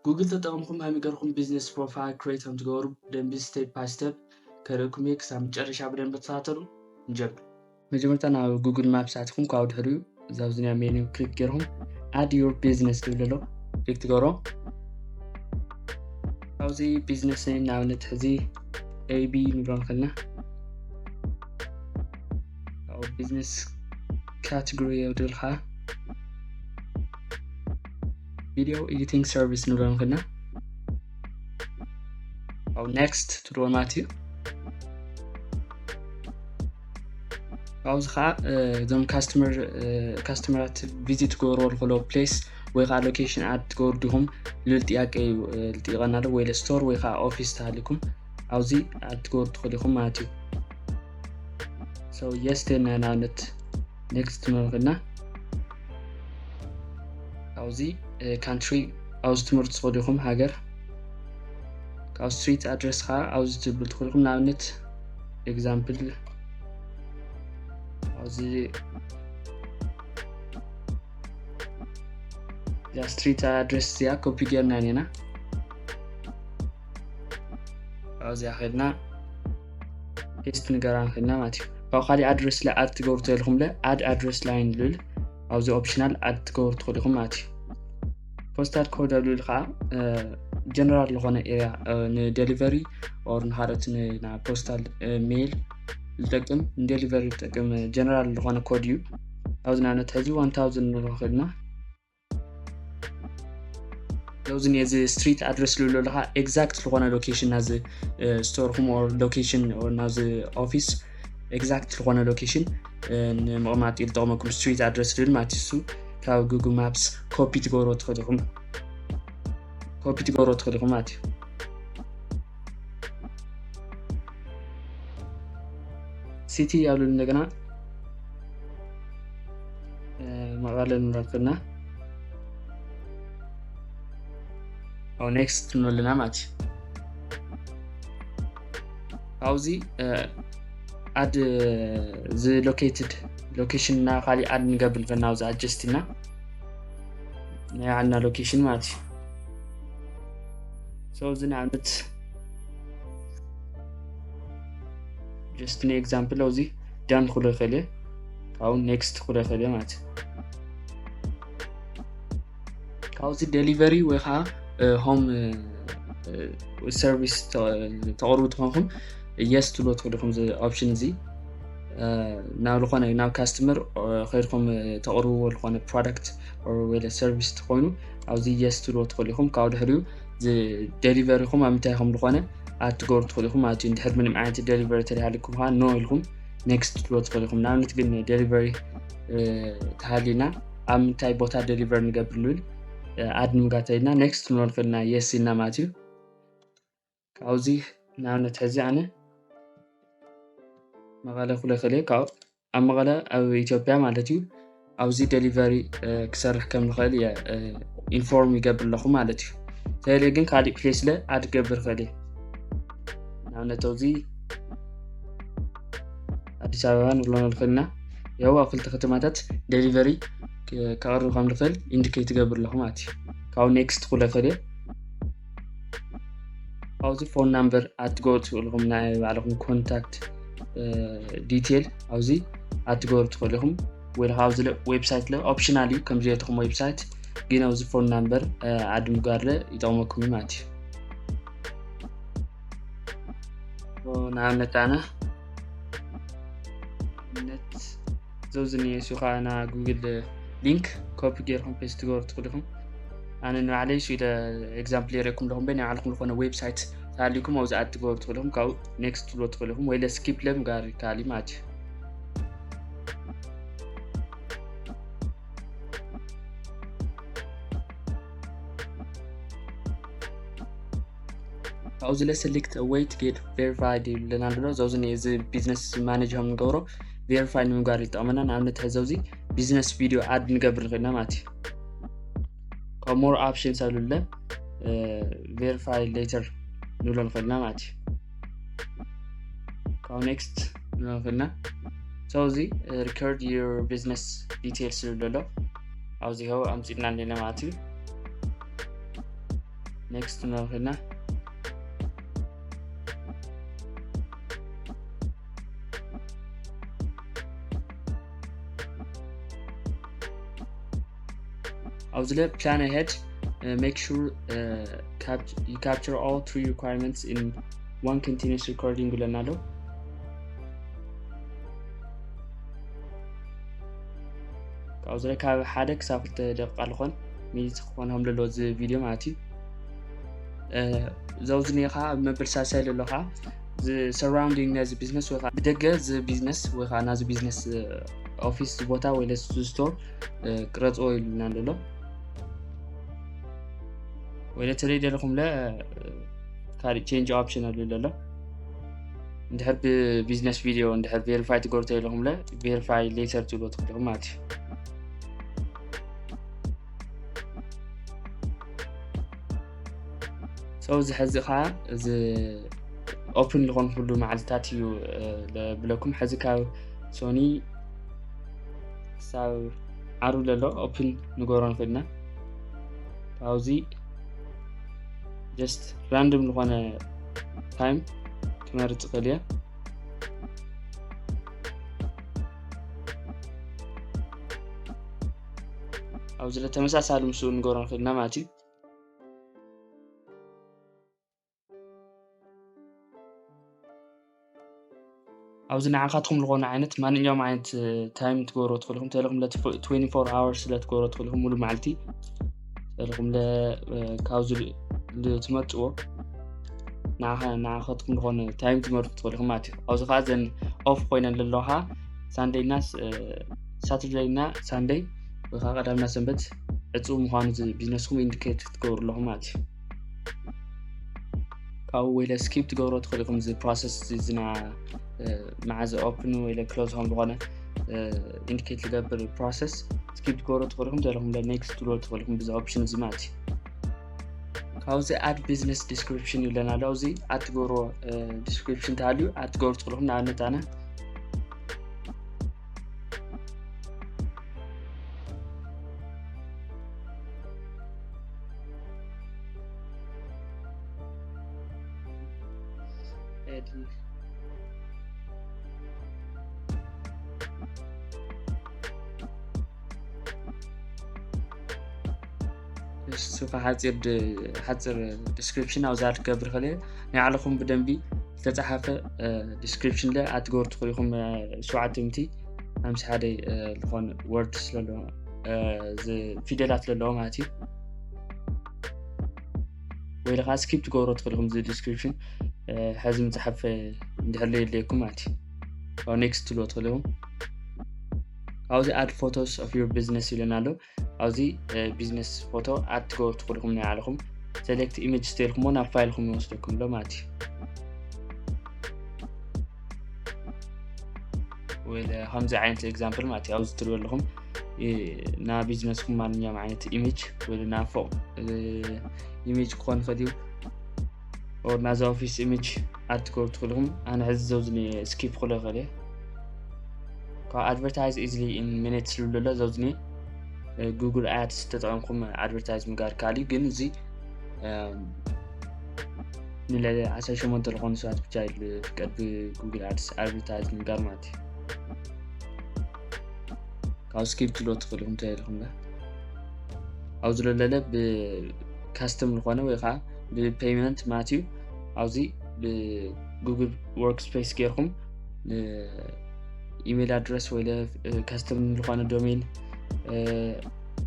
ጉግል ተጠቐምኩም ከመይ ገርኩም business profile create ከም ትገብሩ ብደንቢ step by step ከርእኩም እየ። ክሳብ መጨረሻ ብደንቢ ተኸታተሉ። ንጀምር። መጀመርታ ናብ ጉግል ማፕስ ኣትኹም፣ ካብኡ ድሕሪኡ እዛ ኣብዚ ናይ ሜኑ ክሊክ ገርኩም add your business ዝብል ኣሎ ክሊክ ትገብሮ። ኣብዚ ቢዝነስ ንኣብነት ሕዚ ኤቢ ንብሎ ንኽእልና፣ ኣብ ቢዝነስ ካቴጎሪ የብድልካ video editing service ንብሎ ንኽእልና፣ ኣብ next ትብሎ ማለት እዩ። ኣብዚ ከዓ እዞም ካስተመር ካስተመራት ቪዚት ትገብርዎ ዝኽእሉ ፕሌስ ወይ ከዓ ሎኬሽን ኣድ ትገብሩ ዲኹም ዝብል ጥያቄ እዩ ዝጥይቀና ኣሎ። ወይ ስቶር ወይ ከዓ ኦፊስ ተሃሊኩም ኣብዚ ኣድ ትገብሩ ትኽእሉ ኢኹም ማለት እዩ። So yes ተልና ንኣብነት ኔክስት ንብል ንኽእልና፣ ኣብዚ ካንትሪ ኣብዚ ትምህርቲ ትኽእሉ ኢኹም፣ ሃገር። ካብ ስትሪት ኣድረስ ከዓ ኣብዚ ትብል ትኽእሉ ኢኹም። ንኣብነት ኤግዛምፕል ኣብዚ እዛ ስትሪት ኣድረስ እዚኣ ኮፒ ጌርና ኔና ኣብዚኣ ኸድና ፔስት ንገራ ንኽእልና ማለት እዩ። ካብ ካሊእ ኣድረስ ለ ኣድ ትገብሩ ተልኹም ለ ኣድ ኣድረስ ላይን ልብል ኣብዚ ኦፕሽናል ኣድ ትገብሩ ትኽእሉ ኢኹም ማለት እዩ። ፖስታል ኮድ ኣብ ልብል ከዓ ጀነራል ዝኾነ ኤሪያ ንደሊቨሪ ኦር ንካልኦት ፖስታል ሜይል ዝጠቅም ንደሊቨሪ ዝጠቅም ጀነራል ዝኾነ ኮድ እዩ። ኣብዚ ንኣብነት ሕዚ ዋን ታውዘንድ ንረኽብ ልና ኣብዚ ነዚ ስትሪት ኣድረስ ልብሎ ኣለካ ኤግዛክት ዝኾነ ሎኬሽን ናዚ ስቶርኩም ኦር ሎኬሽን ናዚ ኦፊስ ኤግዛክት ዝኾነ ሎኬሽን ንምቕማጥ ይጠቕመኩም። ስትሪት ኣድረስ ልብል ማለት እሱ ካብ ጉግል ማፕስ ኮፒ ትገብሮ ትኽእል ኢኹም ኮፒ ትገብሮ ትኽእል ኢኹም ማለት እዩ። ሲቲ ያሉ እንደገና መቐለ ንረክብና ኣብ ኔክስት ንብለና ማለት እዩ። ኣብዚ ኣድ ዚ ሎኬትድ ሎኬሽን እና ካሊእ ኣድ ንገብር ንፈና ኣብዚ ኣጀስት እና ናይ ዓና ሎኬሽን ማለት እዩ። So እዚ ንኣብነት just ን ኤግዛምፕል ኣብዚ ዳን ክሎ ይኽእል እየ ካብኡ ኔክስት ክሎ ይኽእል እየ ማለት እዩ። ካብዚ ዴሊቨሪ ወይ ከዓ ሆም ሰርቪስ ተቕርቡ ትኾንኩም የስ ትብሎ ትኽእሉ ኢኹም ዚ ኦፕሽን እዚ ናብ ዝኾነ ናብ ካስተመር ከይድኩም ተቕርብዎ ዝኾነ ፕሮዳክት ወይ ሰርቪስ ትኾይኑ ኣብዚ የስ ትብሎ ትኽእሉ ኢኹም። ካብ ድሕሪኡ ዴሊቨሪኹም ኣብ ምንታይ ከም ዝኾነ ኣድ ትገብሩ ትኽእሉ ኢኹም ማለት እዩ። እንድሕር ምንም ዓይነት ዴሊቨሪ ተደሃሊኩም ከዓ ኖ ኢልኩም ኔክስት ትብሎ ትኽእሉ ኢኹም። ንኣብነት ግን ዴሊቨሪ ተሃሊና ኣብ ምንታይ ቦታ ዴሊቨሪ ንገብር ንብል ኣድ ንምጋት ኢልና ኔክስት ንብሎ ንኽእልና የስ ኢልና ማለት እዩ። ካብዚ ንኣብነት ሕዚ ኣነ መቐለ ኩለ ክእል ካብ ኣብ መቐለ ኣብ ኢትዮጵያ ማለት እዩ ኣብዚ ዴሊቨሪ ክሰርሕ ከም ንኽእል እየ ኢንፎርም ይገብር ኣለኹ ማለት እዩ። ተለ ግን ካሊእ ፕሌስ ለ ኣድ ገብር ክእል እየ ንኣብነት ኣብዚ ኣዲስ ኣበባ ንብሎ ንኽእልና ያው ኣብ ክልተ ከተማታት ዴሊቨሪ ከቕርብ ከም ንኽእል ኢንዲኬት ይገብር ኣለኹ ማለት እዩ። ካብኡ ኔክስት ኩለ ክእል እየ ካብዚ ፎን ናምበር ኣድ ትገብሩ ትኽእሉ ኢኹም ናይ ባዕልኹም ኮንታክት ዲቴል ኣብዚ ኣድ ትገብሩ ትኽእሉ ኢኹም። ወይ ከዓ ኣብዚ ዌብሳይት ለ ኦፕሽናል እዩ ከምዚ የትኹም ዌብሳይት ግን ኣብዚ ፎን ናምበር ኣድ ምግባር ለ ይጠቕመኩም እዩ ማለት እዩ። ንኣብነት ኣነ ነት ዘውዚ ንየሱ ከዓ ና ጉግል ሊንክ ኮፒ ገይርኩም ፔስት ትገብሩ ትኽእሉ ኢኹም። ኣነ ንባዕለይ ሱ ኢለ ኤግዛምፕል የርእየኩም ኣለኹም በይ ናይ ባዕልኩም ዝኾነ ዌብሳይት ተሃሊኩም ኣብዚ ኣድ ትገብሩ ትኽእሉ ኢኹም። ካብኡ ኔክስት ትብሎ ትኽእሉ ኢኹም ወይ ለስኪፕ ለ ምጋር ይከኣል እዩ ማለት እዩ። ካብዚ ለ select a way to get verified ይብለና ኣሎ። ዘውዚ ነዚ ቢዝነስ ማኔጅ ከም ንገብሮ ቬሪፋይ ንምግባር ይጠቕመና። ንኣብነት ሕዚ ኣብዚ ቢዝነስ ቪድዮ ኣድ ንገብር ንኽእልና ማለት እዩ። ካብ ሞር ኦፕሽንስ ኣብ ልብለ ቬሪፋይ ሌተር ንብሎ ንኽእልና ማለት እዩ። ካብ ኔክስት ንብሎ ንኽእልና። So እዚ record your business details ዝብል ኣሎ ኣብዚ ኸው ኣምፂእና ኣለና ማለት እዩ። Next ንብል ከለና ኣብዚ ለ plan ahead, make sure you capture all three requirements in one continuous recording ይብለና ኣሎ። ካብዚ ለ ካብ ሓደ ክሳብ ክልተ ደቂቃ ዝኾን ሚኒት ክኾን ከም ዘለዎ እዚ ቪድዮ ማለት እዩ። ዘውዝኒ ከዓ ኣብ መበል ሳልሳይ ዘሎ ከዓ surrounding ናዚ ቢዝነስ ወይ ከዓ ብደገ እዚ ቢዝነስ ወይ ከዓ ናዚ ቢዝነስ ኦፊስ ቦታ ወይ ስቶር ቅረፅዎ ይብልና ኣሎ። ወይ ተለይ ደለኹም ለ ካልእ change option ኣሎ ኣሎ። እንድሕር ብቢዝነስ ቪድዮ እንድሕር verify ትገብሩ ተለኹም ለ verify later ትብሎ ትኽእልኹም ማለት እዩ። So እዚ ሕዚ ከዓ እዚ ኦፕን ዝኾንኩሉ መዓልታት እዩ ለብለኩም። ሕዚ ካብ ሶኒ ክሳብ ዓርቢ ለሎ ኦፕን ንገሮ ንኽእልና ካብዚ just random ዝኾነ time ክመርፅ ክእል እየ። ኣብዚ ለ ተመሳሳሊ ምስኡ ንገሮ ንኽእልና ማለት እዩ። ኣብዚ ንዓኻትኩም ዝኾነ ዓይነት ማንኛውም ዓይነት time ትገብሮ ትኽእልኹም ተለኹም ለ twenty-four hours ስለ ትገብሮ ትኽእልኹም ሙሉ መዓልቲ ተለኹም ለ ካብዚ ትመርፅዎ ንዓኻትኩም ዝኾነ time ትመርፁ ትኽእልኹም ማለት እዩ። ኣብዚ ከዓ ዘን ኦፍ ኮይነን ዘለዋ ሳንደይ እና ሳተርደይ እና ሳንደይ ወይ ከዓ ቀዳምና ሰንበት ዕፁ ምዃኑ ቢዝነስኩም ኢንዲኬት ክትገብሩ ኣለኹም ማለት እዩ። ካብኡ ወይለ ስኪፕ ትገብሮ ትኽእልኹም እዚ ፕሮሰስ ዝና መዓዘ ኦፕን ወይለ ክሎዝ ከም ዝኾነ ኢንዲኬት ዝገብር ፕሮሰስ ስኪፕ ትገብሮ ትኽእልኹም ዘለኹም ለ ኔክስት ትብሎ ትኽእልኹም ብዚ ኦፕሽን እዚ ማለት እዩ። ካብዚ add business description ይብለና ኣሎ። ኣብዚ ኣድ ትገብሮ ዲስክሪፕሽን ተሃልዩ ኣድ ትገብሩ ትኽእልኹም ንኣብነት ኣነ ንሱ ከዓ ሓፂር ሓፂር ዲስክሪፕሽን ኣብዛ ክገብር ከለ ናይ ዓለኹም ብደንቢ ዝተፃሓፈ ዲስክሪፕሽን ለ ኣትገብሩ ትኽእሉ ኢኹም። ሸውዓተ ሚእቲ ሓምሳ ሓደ ዝኾነ ወርድ ስለለዎ ፊደላት ዘለዎ ማለት እዩ። ወይ ከዓ ስኪፕ ትገብሮ ትኽእሉ ኢኹም እዚ ዲስክሪፕሽን ሕዚ ምፅሓፍ እንድሕር የድልየኩም ማለት እዩ። ኔክስት ትብሎ ትኽእሉ ኢኹም። ካብዚ add photos of your business ይብለና ኣሎ። ኣብዚ ቢዝነስ ፎቶ ኣድ ትገብሩ ትኽእሉ ኢኹም ናይ ባዕልኹም። ሴሌክት ኢሜጅ ተልኩሞ ናብ ፋይልኩም ይወስደኩም ኣሎ ማለት እዩ። ወይ ከምዚ ዓይነት ኤግዛምፕል ማለት እዩ። ኣብዚ ትሪእዎ ኣለኹም ና ቢዝነስኩም ማንኛውም ዓይነት ኢሜጅ ወይ ና ፎቅ ኢሜጅ ክኾን ይኽእል እዩ። ኦር ናዚ ኦፊስ ኢሜጅ ኣድ ትገብሩ ትኽእሉ ኢኹም። ኣነ ሕዚ ዘውዝኒ ስኪፕ ክሎ ይኽእል እየ። ካብ advertise easily in minutes ዝብሉ ኣሎ ዘውዝኒ ጉግል ኣድስ ተጠቐምኩም ኣድቨርታይዝ ምግባር ካሊ ግን እዚ ንልዕሊ ዓሰርተ ሸሞንተ ዝኾኑ ሰባት ብቻ እዩ ዝፍቀድ ብጉግል ኣድስ ኣድቨርታይዝ ምግባር ማለት እዩ። ካብ ስኪፕ ትሎ ትኽእሉ እንተ ኢልኩም ኣብዚ ዘለለ ብካስተም ዝኾነ ወይ ከዓ ብፔይመንት ማለት እዩ። ኣብዚ ብጉግል ወርክ ስፔስ ጌርኩም ኢሜል ኣድረስ ወይ ካስተም ዝኾነ ዶሜን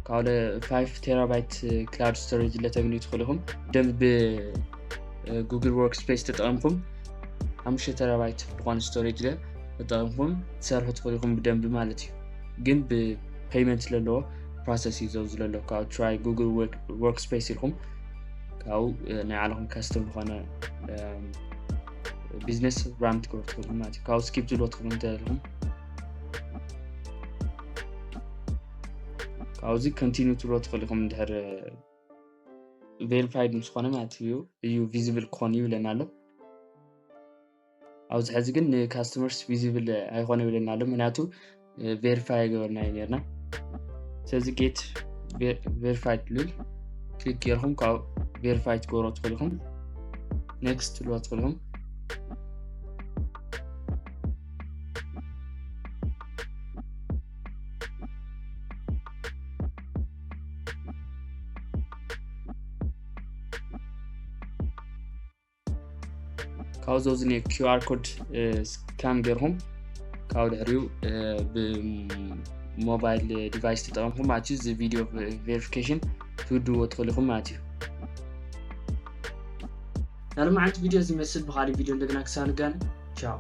ካብ ለ ፋይቭ ቴራባይት ክላውድ ስቶሬጅ ለተግንዩ ትኽእሉ ኢኹም። ደንብ ብጉግል ወርክ ስፔስ ተጠቐምኩም ሓሙሽተ ቴራባይት ዝኾነ ስቶሬጅ ለ ተጠቐምኩም ትሰርሑ ትኽእሉ ኢኹም ብደንብ ማለት እዩ። ግን ብፔይመንት ስለለዎ ፕሮሰስ እዩ ዘው ዝለሎ ካብ ትራይ ጉግል ወርክ ስፔስ ኢልኩም ካብኡ ናይ ዓለኹም ካስተም ዝኾነ ቢዝነስ ራን ትገብሩ ትኽእሉ ማለት እዩ። ካብኡ ስኪፕ ዝሎ ትኽእሉ እንተልኩም ካብዚ ኮንቲኒ ትብሎ ትኽእሉ ኢኹም እንድሕር ቬሪፋይድ ምስ ዝኾነ ማለት እዩ እዩ ቪዚብል ክኾን እዩ ይብለና ኣሎ። ኣብዚ ሕዚ ግን ንካስተመርስ ቪዚብል ኣይኮነ ይብለና ኣሎ ምክንያቱ ቬሪፋይ ኣይገበርና እዩ ነርና። ስለዚ ጌት ቬሪፋይድ ልብል ክሊክ ጌርኩም ካብ ቬሪፋይ ትገብሮ ትኽእሉ ኢኹም። ኔክስት ትብልዎ ትኽእሉ ኢኹም። ካብዚ ኣብዚ ኪው ኣር ኮድ ስካን ገይርኩም ካብ ድሕሪኡ ብሞባይል ዲቫይስ ተጠቐምኩም ማለት እዩ እዚ ቪዲዮ ቬሪፊኬሽን ትውድዎ ትኽእሉ ኢኹም ማለት እዩ። ናይ ሎማዓንቲ ቪዲዮ እዚ ይመስል። ብኻሊእ ቪዲዮ እንደገና ክሳብ ንገናኝ ቻው።